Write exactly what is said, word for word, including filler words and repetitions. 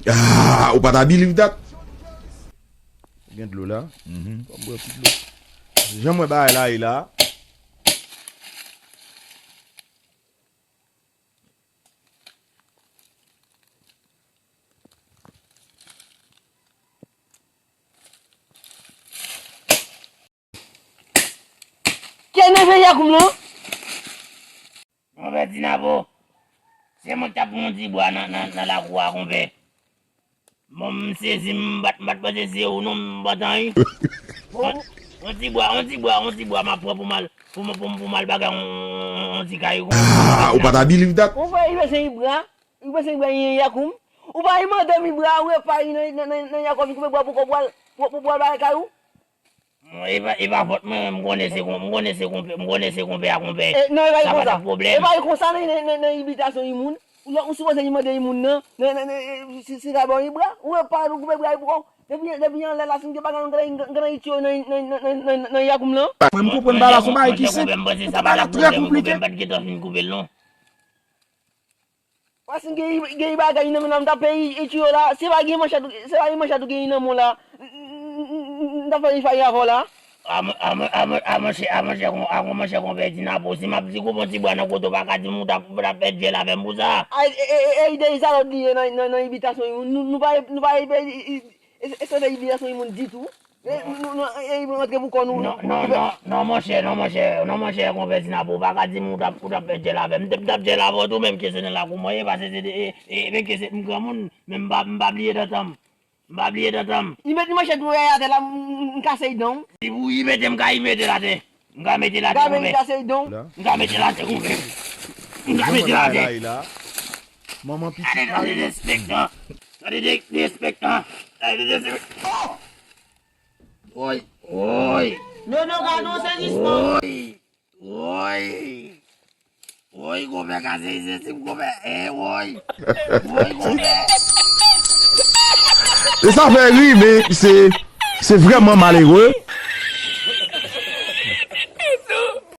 Ah, ou pa ta believe that. Gen dlo la. Mhm. Fò m bwè ti dlo. Jan m wè bagay la ye la. Kè nève Yakoum lan? Konpè Ti Napo, se mwen k t ap pran yon ti bwa nan, nan, nan lakou a, konpè. Bon, m sezi, m pa t, m pa t panse se ou non, m pantan wi. Yon, yon ti bwa, yon ti bwa, yon ti bwa, m ap pran pou m al, pou m, pou m, pou m al bagay yon, yon ti kay. Ah, ou pa ta believe that. Ou pa bezwen Ibra, ou bezwen Ibra, Yakoum. Ou pa mande m Ibra, ou e pa nan, nan, nan, nan Yakoum, koupe bwa pou kò pou al, pou, pou, pou al bagay kay ou. Bon, e pa, e pa fòt mwen, m konnen se kon, m konnen se konpè, m konnen se konpè a konpè. E, non, e pa konsa. Sa pa t ap pwoblèm. E pa konsa nan, nan, nan, nan ibitasyon yon moun. Ou, ou sipoze mande yon moun nan, nan, nan, nan, e, si, si sa bon Ibra, ou e pa nou koupe bra pou kò. Depi, depi anlè la, si m te pa gen, gen, gen, gen Ityo nan, nan, nan, nan, nan, nan Yakoum lan. Mwen, m konprann bagay la, se yon bagay ki senp. Ou te bagay la trè konplike. M pa t gentan fin koupe l non. Paske gen, gen bagay nan men la, m t ap peye Ityo la. Se pa gen manchèt, se pa gen manchèt ou gen nan men w la. M t ap fè fayi avè w la. A mon, a mon, a mon, a monchè, a monchè, a monchè konpè Ti Napo, si m ap di koupe yon ti bwa nan kote w pa ka di m ou t ap, ou t ap pèdi jèl avè m pou sa. Ay, e, e, e, e, de sa lòt li ye nan, nan, nan ibitasyon, nou, nou pa, nou pa, e, e, e, e, se de ibitasyon yon moun ditou. E, nou, nou, e, nou antre pou kò nou. Non, non, non, non, monchè, non, monchè, non, monchè, konpè Ti Napo, ou pa ka di m ou t ap, ou t ap pèdi jèl avè m. M t, m t ap jèl avè w tou, menm ke se nan lakou mwen ye, paske se de, e, e, menm ke se, m granmoun, men m pa, m pa bliye dantan m. M pa bliye dantan m. Li met manchèt ou atè la, m, m, m kase dan w. Si pou li mete, m ka li mete l atè. M ka mete l atè, konpè. M ka mete l atè, konpè. M ka mete l atè. Manman pitit la. Gade derespektan. Gade derespektan. Gade derespektan. Woy, woy. Nono ka non sezisman. Woy. Woy! Woy, konpè ka sezi sezi m, konpè. E, woy! Woy, konpè! E sa fè ri, men se, se vrèman malere.